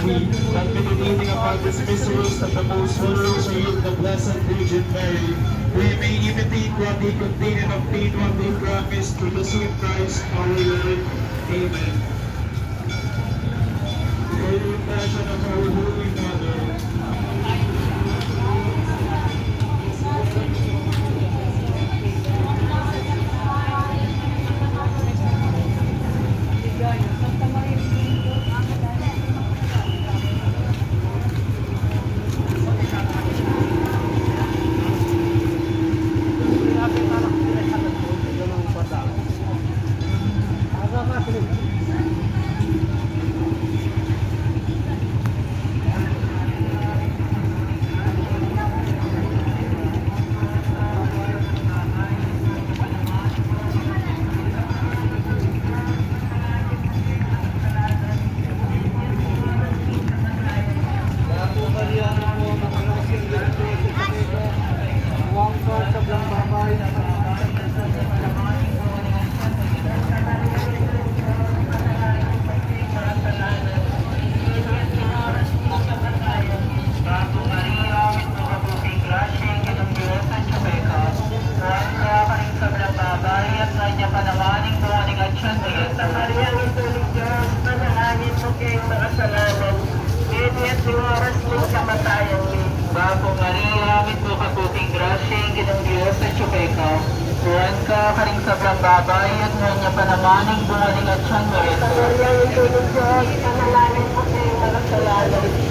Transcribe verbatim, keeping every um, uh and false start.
And meditating upon these mysteries of the most holy Rosary of the Blessed Virgin Mary, we may imitate what they contain and obtain what they promise, through the same Christ our Lord. Amen. For the intention of our Holy Mother. Maria, Indu ning Dios, ipanalangin mu kaming makasalanan, ngeni at king oras ning kamatayan mi. Bapu Maria, mitmu ka pu king grasya, ing Ginung Dios atyu keka. Nuan ka karing sablang babai, at nuan ya pa naman ing bunga ning atyan mu, Jesus. Maria, Indu ning Dios, ipanalangin mu kaming makasalanan,